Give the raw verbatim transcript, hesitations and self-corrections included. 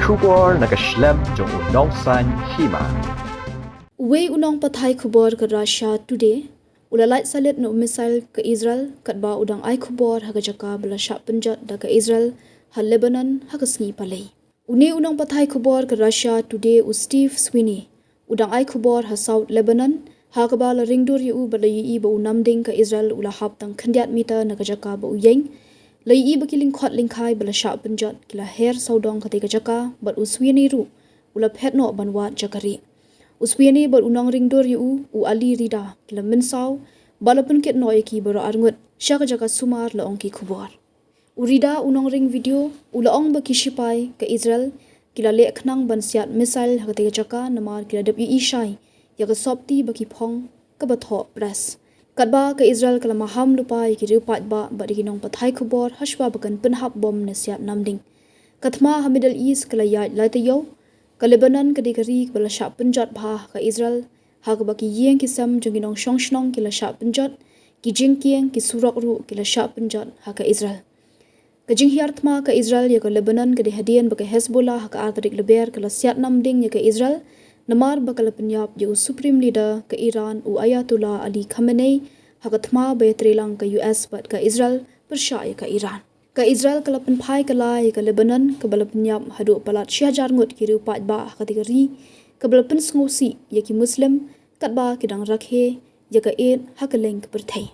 Khubor na ka shlem jong u Nongsaiñ Hima. Uwei u nongpathai khubor ka Russia Today u la lait salit na u missile ka Israel katba u dang ai khubor ha ka jaka ba la shah pynjot da ka Israel ha Lebanon ha ka sngi Palei. Une u nongpathai khubor ka Russia Today u Steve Sweeney u dang ai khubor ha South Lebanon, ha kaba la ringdur ïa u bad la ïohi ba u namding ka Israel u la hap tang khyndiat meter na ka jaka ba u ïeng. La ïohi ba ki lyngkhot lyngkhai ba la shah pynjot ki la her sawdong katei ka jaka bad u Sweeney ruh u la phet noh ban wad jaka rieh. U Sweeney bad u nongringdur ïa u, u Ali Rida, ki la mynsaw bad la pynkit noh ïa ki baroh arngut sha ka jaka sumar, la ong ki khubor. U Rida, u nongring video, u la ong ba ki shipai ka Israel ki la leh khnang ban siat missile ha katei ka jaka namar ki la dep ïohi shai ïa ka sopti ba ki phong kaba thoh press. Katba ka Israel ka la maham lypa ïa ki riew paidbah bad ïa ki nongpathai khubor hashwa ba kan pynhap bom ne siat namding. Ka thma ha Middle East ka la ïaid lai taïew. Ka Lebanon ka dei ka ri kaba la shah pynjot bha ha ka Israel, ha kaba ki ïing ki sem jong ki nongshong shnong ki la shah pynjot, ki jingkieng, ki surok ruh ki la shah pynjot ha ka Israel. Ka jinghiar thma ka Israel ïa ka Lebanon ka dei hadien ba ka Hezbollah ha ka ar tarik Lber ka la siat namding ïa ka Israel namar ba ka la pynïap ïa u Supreme Leader ka Iran, u Ayatollah Ali Khamenei, ha ka thma ba ïatreilang ka U S bad ka Israel pyrshah ïa ka Iran. Ka Israel ka la pynphai kylla ïa ka Lebanon kaba la pynïap haduh palat shi hajar ngut ki riew paidbah ha katei ka ri kaba la pynsngewsih ïa ki Muslim katba ki dang rakhe ïa ka Eid ha kylleng ka pyrthei.